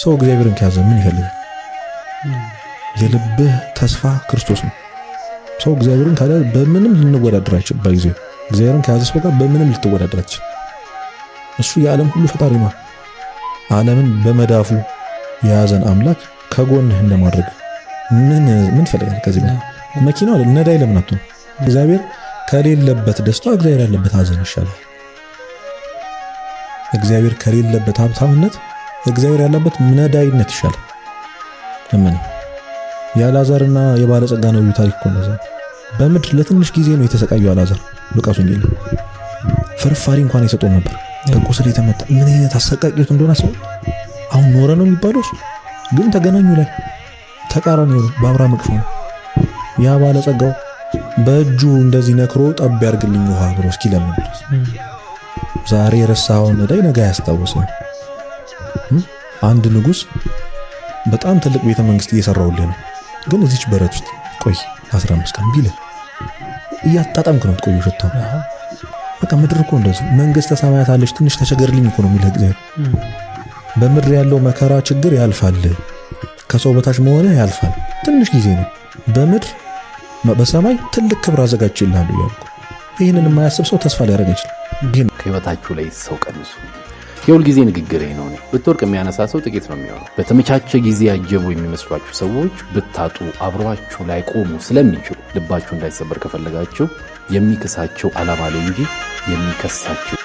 ሰው እግዚአብሔርን ከያዘ ምን ይፈልጋል? የልብህ ተስፋ ክርስቶስ ነው። ሰው እግዚአብሔርን ካልያዘ በምንም ልንወዳደር አይችልም። በጊዜው እግዚአብሔርን ከያዘ ሰው ጋር በምንም ልትወዳደር አትችልም። እሱ የዓለም ሁሉ ፈጣሪ ነው። ዓለምን በመዳፉ የያዘን አምላክ ከጎንህ እንደማድረግ ምን ምን ትፈልጋለህ? ከዚህ በላይ መኪናው አይደል ነዳይ ለምን አትሆንም? እግዚአብሔር ከሌለበት ደስታ እግዚአብሔር ያለበት ሐዘን ይሻላል። እግዚአብሔር ከሌለበት ሀብታምነት እግዚአብሔር ያለበት ነዳይነት ይሻላል። እመኒ፣ የአልዓዛርና የባለጸጋ ነቢዩ ታሪክ እኮ እንደዛ ነው። በምድር ለትንሽ ጊዜ ነው የተሰቃየው አልዓዛር። ሉቃስ ወንጌል ፍርፋሪ እንኳን አይሰጠውም ነበር። በቁስል የተመታ ምን አይነት አሰቃቂ ሕይወት እንደሆነ ሰው አሁን ኖረ ነው የሚባለው። እሱ ግን ተገናኙ ላይ ተቃራኒ ሆነ። በአብርሃም እቅፍ ነው ያ ባለጸጋው በእጁ እንደዚህ ነክሮ ጠብ ያርግልኝ ውሃ ብሎ እስኪለምን ድረስ። ዛሬ የረሳኸውን ነዳይ ነገ አያስታውስህም። አንድ ንጉስ በጣም ትልቅ ቤተ መንግስት እየሰራውልህ ነው፣ ግን እዚች በረት ውስጥ ቆይ 15 ቀን ቢልህ እያጣጣምክ ነው የምትቆየው ሽታው። በቃ ምድር እኮ እንደዚህ መንግስተ ሰማያት አለች፣ ትንሽ ተቸገርልኝ እኮ ነው የሚልህ እግዚአብሔር። በምድር ያለው መከራ ችግር ያልፋል፣ ከሰው በታች መሆንህ ያልፋል፣ ትንሽ ጊዜ ነው። በምድር በሰማይ ትልቅ ክብር አዘጋጅቼልሃለሁ እያልኩ ይህንን የማያስብ ሰው ተስፋ ሊያደርግ አይችልም። ይህን ከህይወታችሁ ላይ ሰው ቀንሱ። የሁል ጊዜ ንግግር ነው። እኔ ብትወርቅ የሚያነሳ ሰው ጥቂት ነው የሚሆነው። በተመቻቸ ጊዜ ያጀቡ የሚመስሏችሁ ሰዎች ብታጡ አብሯችሁ ላይ ቆሙ ስለሚችሉ ልባችሁ እንዳይሰበር ከፈለጋችሁ የሚክሳቸው ዓላማ ላይ እንጂ የሚከሳቸው